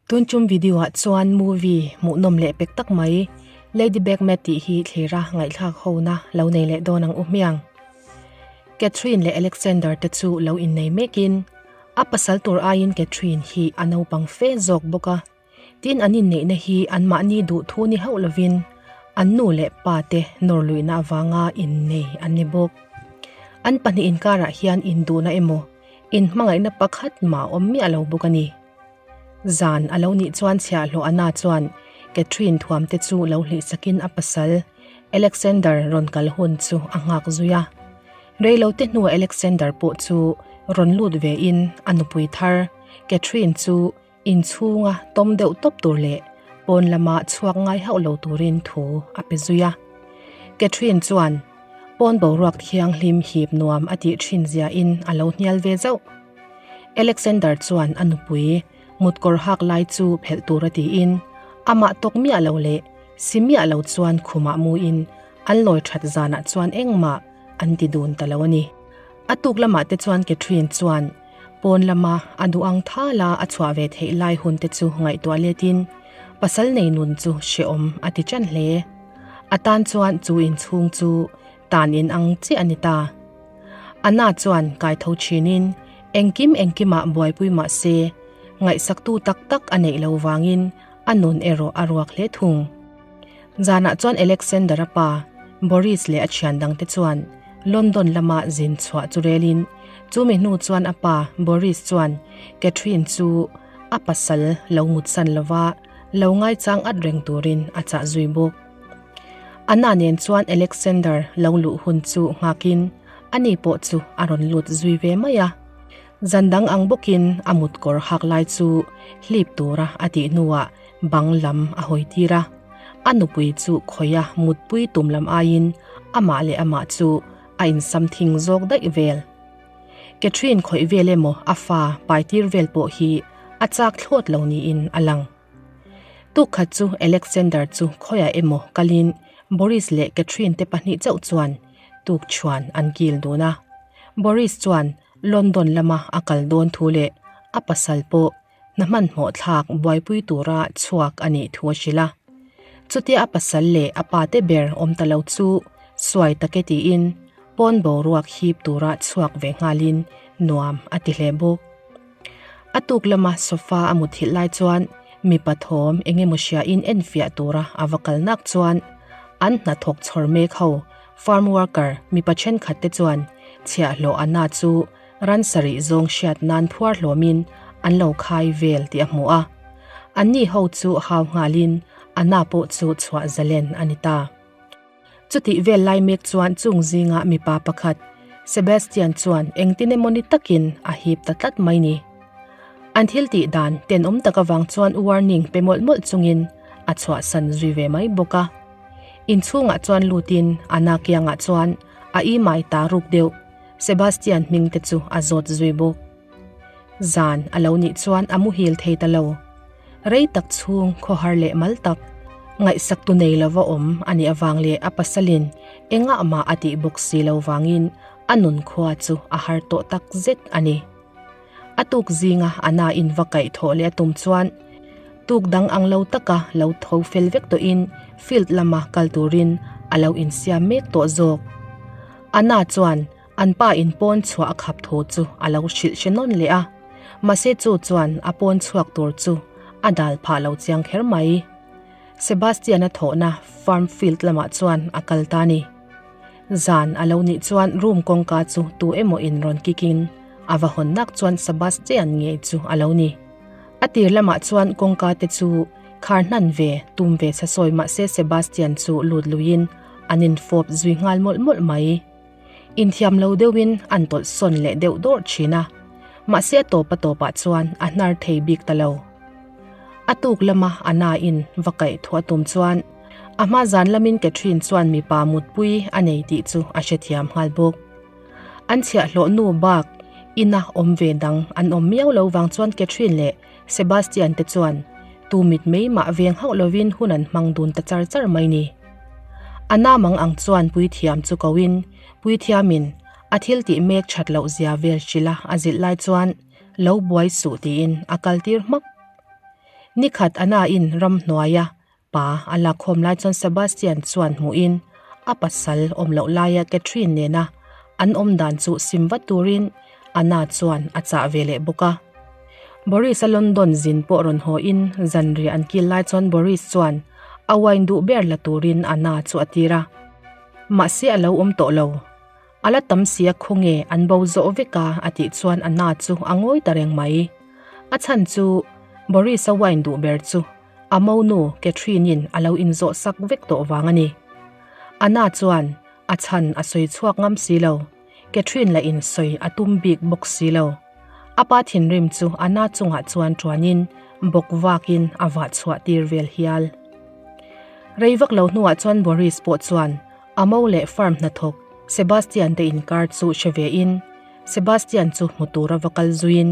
Tun tum video ah chuan movie hmuhnawm leh pek tak mai Lady Bagmat tih hi thlira ngaihthlak ho na lo nei leh dawn ang u hmiang. Catherine leh Alexander te chu lo innei mekin a pasal tur aiin Catherine hi a naupang fe zawk bawk a. Tin an inneihna hi anmahni duh thu ni hauh lovin an nu leh pa te nawr luihna avanga innei an ni bawk. An pahnih inkarah hian induhna emaw inhmangaihna pakhat mah a awm miah lo bawk a ni. Zan a lo nih chuan chhiahhlawh Anna chuan Catherine thuam te chu lo hlih sakin a pasal Alexander rawn kal hun chu a nghak zui a. Reilote hnuah Alexander pawh chu rawn lut ve in a nupui thar Catherine chu Inchhunga tawm deuh tawp tur leh pawn lama chhuak ngai hauh lo turin thu a pe zui a. Catherine chuan pawn boruak thianghlim hip nuam a tih thin ziahin a lo hnial ve zauh. Alexander chuan a nupui mutkawr hak lai chu phelh tur a tiin amah tawk miah lo leh si miah lo chuan khumah muin an lawi that zanah chuan engmah an ti dun ta lo a ni. A tuk lamah te chuan Catherine chuan Pawn lama a duh ang thala a chhuah ve theih lai hun te chu ngaihtuah letin pasal nei nun chu hrehawm a ti ṭan hle. A tan chuan chu inchhung chu tan in ang chiah a ni ta. Anna chuan kaitho ṭhinin engkim engkimah buaipui mah se ngaihsaktu tak tak a neih lo vangin a nun erawh a ruak hle thung. Zanah chuan Alexander-a pa Boris leh a thian dangte chuan London lama zin chhuah chu relin chumi hnu chuan a pa Boris chuan Catherine chu a pasal lo mutsan lova lo ngaichang at reng turin a chah zui bawk. Anna nen chuan Alexander lo luh hun chu nghakin ani pawh chu a rawn lut zui ve mai a. Zan dang ang bawkin a mutkawr hak lai chu hlip tura a tih hnuah bang lam a hawi tir a, a nupui chu khawia mutpui tum lam aiin amah leh amah chu a insam thing zawk daih vel. Catherine khawih vel emaw a fa pai tir vel pawh hi a chak thlawt lo niin a lang. Tukkhat chu Alexander chu khawiah emaw kalin Boris leh Catherine te pahnih chauh chuan tukchhuan an kil dun a. Boris chuan London lama a kal dawn thu leh a pasal pawh hna hmanhmawh thlak buaipui tura chhuak a nih thu a hrilh a. Chutia a pasal leh a pate ber awm ta lo chu suai tak e tiin pawn boruak hip tura chhuak ve nghalin nuam a ti hle bawk. A tuk lama sofa a muthilh lai chuan mipa thawm eng emaw hriain enfiah tura a va kal nak chuan an hnathawk chhawr mek ho farm worker mipa thenkhat te chuan chhiahhlawh a na chu Ran sarih zawng hriat nan phuar hlawmin an lo khai vel tih a hmu a. Anni ho chu hau nghalin a na pawh chu chhuah zalen a ni ta. Chutih vel lai mek chuan chung zinga mipa pakhat, Sebastian chuan engtin emaw ni takin a hip ta tlat mai ni. An thil tih dan tenawm tak avang chuan warning pe mawlh mawlh chungin a chhuahsan zui ve mai bawk a. Inchhungah chuan lutin a na kiangah chuan a imai ta ruk deuh. Sebastian hming te chu a zawt zui bawk. Zan a lo nih chuan a muhil thei ta lo. Rei tak chhung khawhar leh mal tak, ngaihsak tu nei lova awm a nih avang leh a pasalin engah mah a tih bawk si lo vangin a nun khua chu a har tawh tak zet a ni. A tuk zinga a na in va kaih thawh leh a tum chuan tuk dang ang lo taka lo tho fel vek tawhin field lama kal turin a lo insiam mek tawh zawk. Anna chuan an pa in pawn chhuah a khap thu chu a lo hrilh hre nawn leh a, mahse chu chuan a pawn chhuak tur chu a dal phah lo chiang kher mai. Sebastian-a thawhna farm field lamah chuan a kal ta ni. Zan a lo nih chuan room kawngka chu tu emaw in rawn kick in a va hawn nak chuan Sebastian ngei chu a lo ni. A tir lamah chuan kawngka te chu khar hnan ve tum ve sa sawi mahse Sebastian chu lut luiin an infawp zui nghal mawlh mawlh mai. Inthiam lo deuhin an tawlh sawn leh deuh dawrh thin a, mahse a tawp a tawpah chuan a hnar thei bik ta lo. A tuk lama a na in va kaih thuah tum chuan a hma zan lamin Catherine chuan mipa mutpui a nei tih chu a hrethiam nghal bawk. An chhiahhlawh nu bak ina awm ve dang an awm miau lo vang chuan Catherine leh Sebastian te chuan tu mit mai mah veng hauh lovin hun an hmang dun ta char char mai ni. A namang ang chuan puithiam chu koin puithiamin a thil tih mek that loh zia vel hrilh a a zilh lai chuan lo buai suh tiin a kal tir hmak. Nikhat Anna in ramhnuaia pa a lakkhawm lai chuan Sebastian chuan hmuhin a pasal awm loh laia Catherine nena an awm dan chu sim vat turin Anna chuan a chah ve leh bawk a. Boris-a London zin pawh rawn haw in zanriah an kil lai chuan Boris chuan a wine duh ber la turin Anna chu a tir a. Mahse a lo awm tawh lo. A la tam si a khawnge an bo zawh vek a a tih chuan Anna chu a ngawi ta reng mai. A chhan chu Boris-a wine duh ber chu a monu Catherine-in a lo inzawh sak vek tawh vang a ni. Anna chuan a chhan a sawi chhuak ngam si lo. Catherine lah in sawi a tum bik bawk si lo. A pa thinrim chu Anna chungah chuan tuanin bawk vakin a vah chhuah tir vel hial. Rei vak lo hnuah chuan Boris pawh chuan a mo leh farm hnathawk Sebastian te inkar chu hre ve in Sebastian chu hmu tura va kal zuiin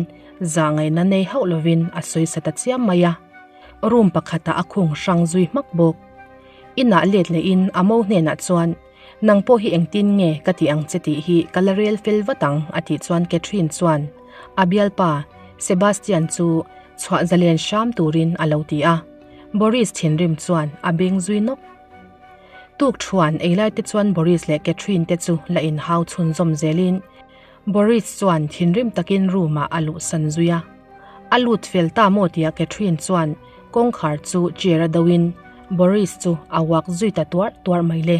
zahngaihna nei hauh lovin a sawi sa ta chiam mai a. Room pakhatah a khung hrang zui hmak bawk. Inah let lehin a mo hnenah chuan Nang pawh hi engtin nge ka tih ang che tih hi ka la rel fel vat ang a tih chuan Catherine chuan a bialpa Sebastian chu chhuah zalen hram turin a lo ti a. Boris thinrim chuan a beng zui nawk. Tuk thuan ei lai te chuan Boris leh Catherine te chu la inhau chhunzawm zelin Boris chuan thinrim takin room ah a luhsan zui a. A lut fel ta maw tia Catherine chuan kawngkhar chu chair a do in Boris chu a uak zui ta tuarh tuarh mai le.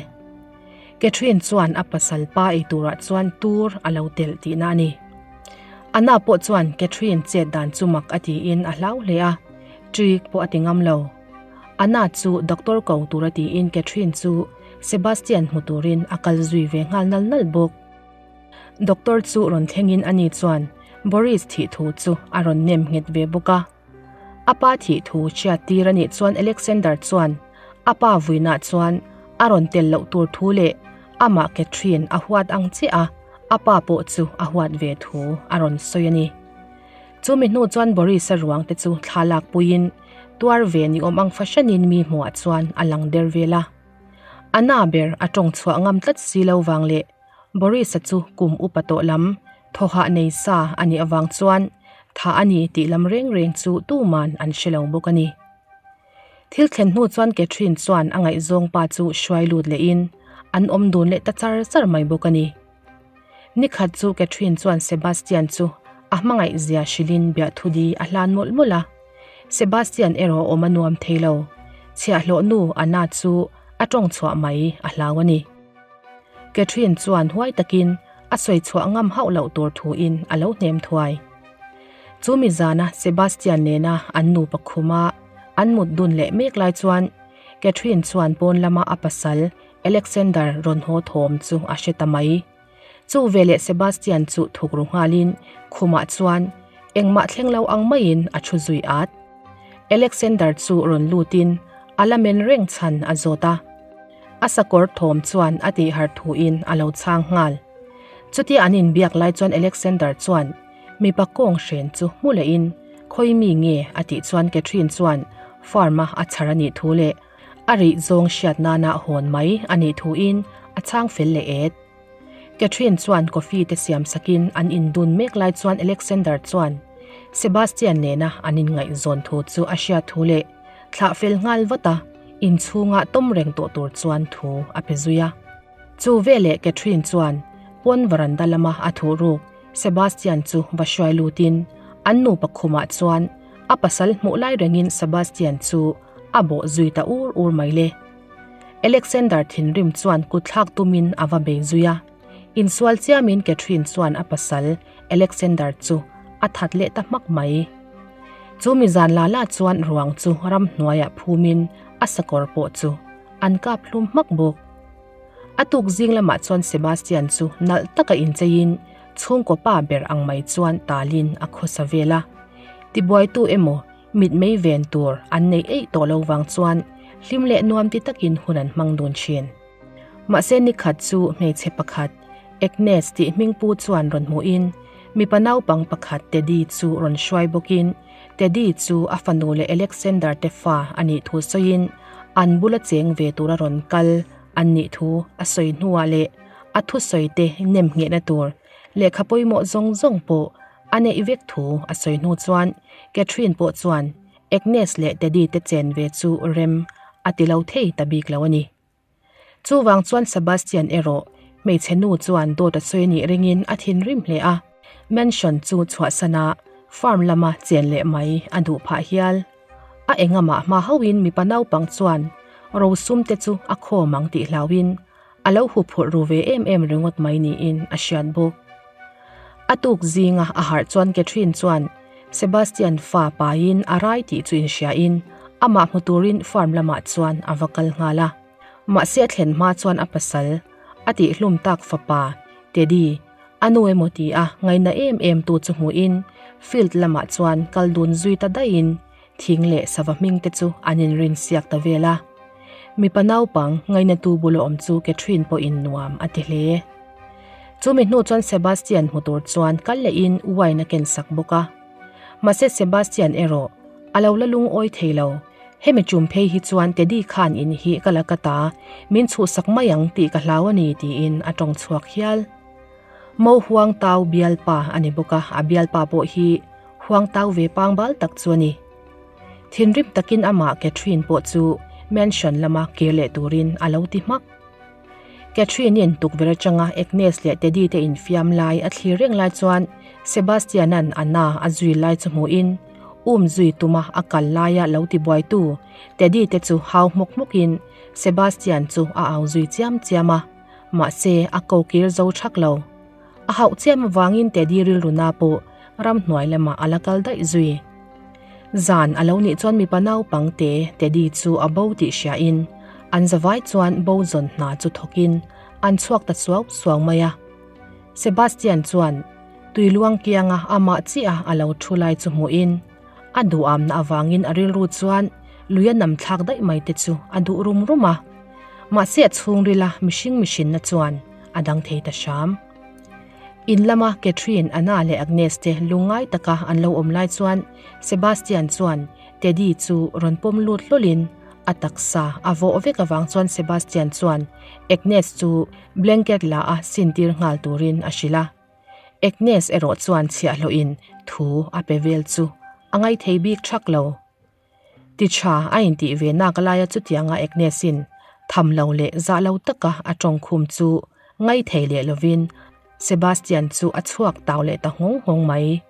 Catherine chuan a pasal pa ei turah chuan tur a lo telh tihna a ni. Anna pawh chuan Catherine chet dan chu mak a tiin a hlau hle a, ṭik pawh a ti ngam lo. Anna chu doctor ko tura tiin Catherine chu Sebastian hmu turin a kal zui ve nghal nal nal bawk. Doctor chu rawn thlengin ani chuan Boris thih thu chu a rawn nem nghet ve bawk a. A pa thih thu hriat tir a nih chuan Alexander chuan a pa vuinah chuan a rawn tel loh tur thu leh amah Catherine a huat ang chiah a, a pa pawh chu a huat ve thu a rawn sawi a ni. Chumi hnu chuan Boris-a ruang te chu thla lak puiin tuar ve ni awm ang fahranin mi hmuhah chuan a lang der vel a. A na ber a tawng chhuah ngam tlat si lo vang leh Boris-a chu kum upa tawh lam thawhah nei sa a nih avang chuan tha a ni tih lam reng reng chu tuman an hre lo bawk a ni. Thil thlen hnu chuan Catherine chuan a ngaihzawng pa chu hruai lut lehin an awm dun leh ta char char mai bawk a ni. Nikhat chu Catherine chuan Sebastian chu a hmangaih zia hrilhin biahthudi a hlan mawlh mawlh a. Sebastian erawh awm a nuam thei lo. Chhiahhlawh nu Anna chu a tawng chhuah mai a hlau a ni. Catherine chuan huai takin a sawi chhuah ngam hauh loh tur thuin a lo hnem thuai. Chu mi zana Sebastian nena an nupa khuma an mut dun leh mek lai chuan Catherine chuan pawn lama a pasal Alexander rawn haw thawm chu a hre ta mai. Chu veleh Sebastian chu thuk ru nghalin khumah chuan engmah thleng lo ang maiin a thu zui at. Alexander chu rawn lutin a la men reng chhan a zawt a. A sakawr thawm chuan a tih har thuin a lo chhang nghal. Chutia an inbiak lai chuan Alexander chuan mipa kawng hren chu hmu lehin khawi mi nge a tih chuan Catherine chuan farm-a a chhar a nih thu leh a rih zawng hriat nana hawn mai a nih thuin a chhang fel leh et. Catherine chuan coffee te siam sakin an indun mek lai chuan Alexander chuan Sebastian nena an inngaihzawn thu chu a hriat thu leh thlah fel nghal vat a, inchhungah tawm reng tawh tur chuan thu a pe zui a. Chu veleh Catherine chuan pawn varanda lama a thuh ruk Sebastian chu va hruai lutin an nupa khumah chuan a pasal hmuh lai rengin Sebastian chu a bawh zui ta ur ur mai le. Alexander thinrim chuan kutthlak tumin a va bei zui a. Insual chiamin Catherine chuan a pasal Alexander chu a that leh ta hmak mai. Chu mi zan la la chuan ruang chu ramhnuaiah phumin a sakawr pawh chu an kap hlum hmak bawk. A tuk zing lamah chuan Sebastian chu nalh taka incheiin chhungkaw pa ber ang mai chuan talin a khawsa vel a. Tibuaitu emaw Mitmei ven tur an nei eih tawh lo vang chuan hlim leh nuam ti takin hun an hmang dun thin. Mahse nikhat chu hmeichhe pakhat, Agnes tih hmingpu chuan rawn hmuhin mipa naupang pakhat Teddy chu rawn hruai bawkin Teddy chu a fanu leh Alexander te fa a nih thu sawiin an bula cheng ve tura rawn kal an nih thu a sawi hnuah leh a thusawi te nem nghehna tur lehkha pawimawh zawng zawng pawh A neih vek thu a sawi hnu chuan Catherine pawh chuan Agnes leh Teddy te chen ve chu rem a ti lo thei ta bik lo a ni. Chuvang chuan Sebastian erawh hmeichhe nu chuan dawt a sawi nih ringin a thinrim hle a, mansion chu chhuahsan a, farm lama chen leh mai a duh phah hial. A engamah hma hauhin mipa naupang chuan rosum te chu a khawm ang tih hlauhin a lo huphurh ru ve em em ringawt mai niin a hriat bawk. A tuk zinga a harh chuan Catherine chuan Sebastian fa paiin a rai tih chu inhriain amah hmu turin farm lamah chuan a va kal nghal a. Mahse a thlen hma chuan a pasal, a tihhlum tak fapa, Teddy, a nu emaw ti a ngaina em em tu chu hmuhin field lamah chuan kal dun zui ta daihin thing leh sava hming te chu an inrin siak ta vel a. Mipa naupang ngainatu bula awm chu Catherine pawhin nuam a ti hle. Chumi hnu chuan Sebastian hmu tur chuan kal lehin wine a ken sak bawk a. Mahse Sebastian erawh a lo la lungawi thei lo. Hemi tum phei hi chuan Teddy khan in hi ka la ka ta, min chhuhsak mai ang tih ka hlau a ni tiin a tawng chhuak hial. Mo huang tau bialpa a ni bawk a, a bialpa pawh hi huang tau ve pangbal tak chu a ni. Thinrim takin amah Catherine pawh chu mansion lama kir leh turin a lo ti hmak. Catherine-in tukverh atanga Agnes leh Teddy te infiam lai a thlir reng lai chuan Sebastian-a'n Anna a zui lai chu hmuhin um zui tuma a kal laia lo tibuaitu Teddy te chu hau hmawk hmawkin Sebastian chu a au zui chiam chiam a, mahse a ko kir zo thak lo. A hauh chiam avangin Teddy rilruna pawh ramhnuai lamah a la kal daih zui. Zan a lo nih chuan mipa naupang te Teddy chu a bo tih hriain an zavai chuan bo zawn hna chu thawkin an chhuak ta suau suau mai a. Sebastian chuan tui luang kianga amah chiah a lo thu lai chu hmuhin a duhamna avangin a rilru chuan lui a nam thlak daih mai te chu a duh rum rum a. Mahse a chhungrila mihring mihrinna chuan a dang thei ta hram. In lama Catherine, Anna leh Agnes te lungngai taka an lo awm lai chuan Sebastian chuan Teddy chu rawn pawm lut hlawlhin a taksa a vawh vek avang chuan Sebastian chuan Agnes chu blanket la a sintir nghal turin a hrilh a. Agnes erawh chuan chhiahhlawhin thu a pe vel chu a ngaithei bik thak lo. Ti tha a intih ve nak laia chutianga Agnes-in tham lo leh zah lo taka a tawngkhum chu ngaithei leh lovin Sebastian chu a chhuak tau leh ta nghawng nghawng mai.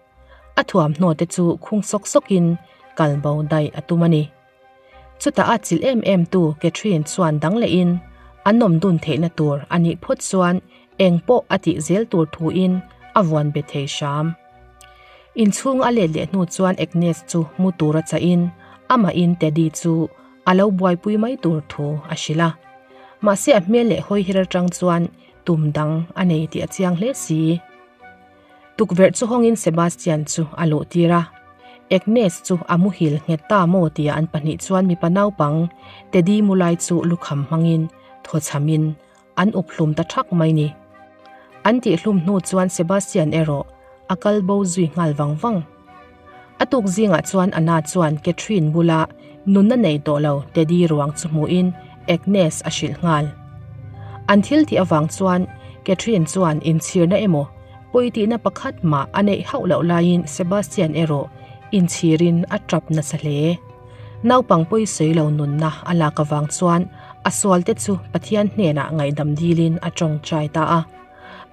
A thuamhnaw te chu khung sawk sawkin kal bo daih a tum a ni. Chutah a chilh em em tu Catherine chuan dang lehin an awm dun theihna tur a nih phawt chuan eng pawh a tih zel tur thuin a vuan be thei hram. Inchhung a let leh hnu chuan Agnes chu mu tur a chahin amahin Teddy chu a lo buaipui mai tur thu a hrilh a. Mahse a hmel leh hawi her atang chuan tum dang a nei tih a chiang hle si. Tukverh chu hawngin Sebastian chu a luh tir a. Agnes chu a muhil nghet ta maw tia an pahnih chuan mipa naupang Teddy mu lai chu lukham hmangin thawchhamin An up hlum ta thak mai ni. An tih hlum hnu chuan Sebastian erawh a kal bo zui nghal vang vang. A tuk zingah chuan Anna chuan Catherine bula nunna nei tawh lo Teddy ruang chu hmuhin Agnes a hrilh nghal. An thil tih avang chuan Catherine chuan inchhirna emaw pawitihna pakhat mah a neih hauh loh laiin Sebastian erawh inchhirin a tap nasa hle. Naupang pawisawi lo nunna a lak avang chuan a sualte chu Pathian hnenah ngaihdam dilin a tawngtai ta a.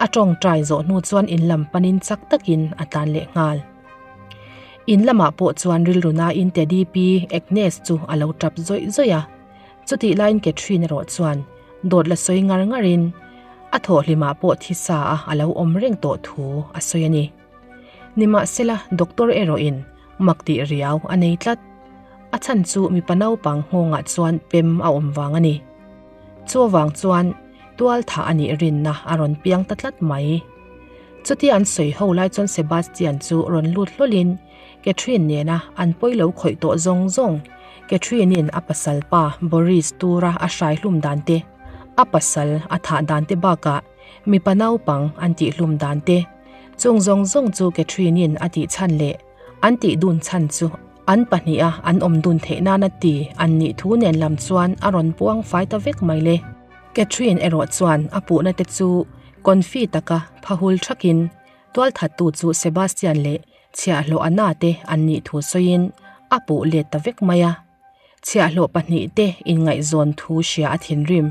A tawngtai zawh hnu chuan in lam panin chak takin a tlan leh nghal. In lamah pawh chuan rilru nain Teddy pi Agnes chu a lo tap zawih zawih a. Chutih laiin Catherine erawh chuan dawt la sawi ngar ngarin a thawhhlimah pawh thisa a a lo awm reng tawh thu a sawi a ni. Nimahsela doctor erawhin Mak tih riau a nei tlat. A chhan chu mipa naupang nghawngah chuan pem a awm vang a ni. Chu avang chuan tual thah a nih rinna a rawn piang ta tlat mai. Chutia an sawi ho lai chuan Sebastian chu rawn lut hlawlin Catherine nena an pawi lo khawih tawh zawng zawng, Catherine-in a pasal pa Boris tura a hrai hlum dan te, a pasal a thah dan te bakah mipa naupang an tih hlum dan te, Chung zawng zawng chu Catherine-in a tih chhan leh an tih dun chhan chu an pahniha an awm dun theih nana ti an nih thu nen lam chuan a rawn puang fai ta vek mai le. Catherine erawh chuan a puhna te chu confi taka phahul thakin tualthattu chu Sebastian leh chhiahhlawh Anna te an nih thu sawiin. a puh let ta vek mai a. Chhiahhlawh pahnihte inngaihzawn thu hria a thinrim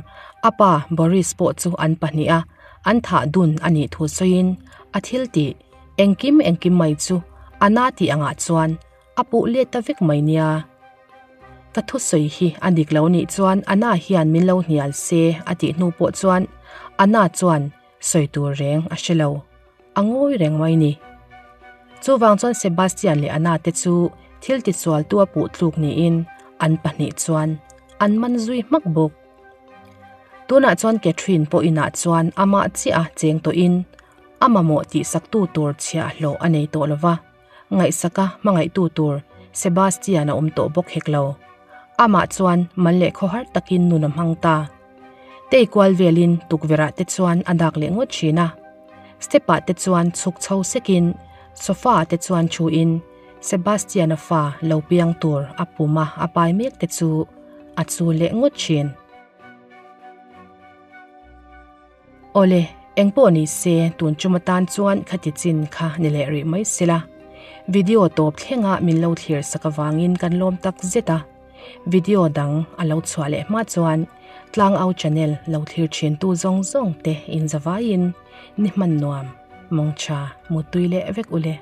a pa Boris pawh chu an pahniha an thah dun a nih thu sawiin a thil tih engkim engkim mai chu a na tih angah chuan a puh let ta vek mai nia. Ka thusawi hi a dik lo nih chuan Anna hian min lo hnial se a tih hnu pawh chuan Anna chuan sawi tur reng a hre lo. A ngawi reng mai ni. Chuvang chuan Sebastian leh Anna te chu thil tichualtu a puh tluk niin an pahnih chuan an man zui hmak bawk. Tunah chuan Catherine pawh inah chuan amah chiah a cheng tawhin a mamawh tihsaktu tur chhiahhlawh a nei tawh lo va. Ngaihsaka hmangaihtu tur Sebastian a awm tawh bawk hek lo. Amah chuan mal leh khawhar takin nun a hmang ta. Tei kual velin tukverhah te chuan a dak leh ngawt thin a. Step-ah te chuan chhuk chho sekin sofa-ah te chuan thuin Sebastian-a fa lo piang tur a pum a a pai mek te chu a chul leh ngawt thin. Awle, engpawh ni se tun chum atan chuan khati chin kha ni leh rih mai sela. Video tawp thlenga min lo thlir sak avangin kan lawm tak zet a. Video dang a lo chhuah leh hma chuan Tlangau channel lo thlir thin tu zawng zawng te in zavaiin ni hman nuam, mawngtha, muttui leh vek ule.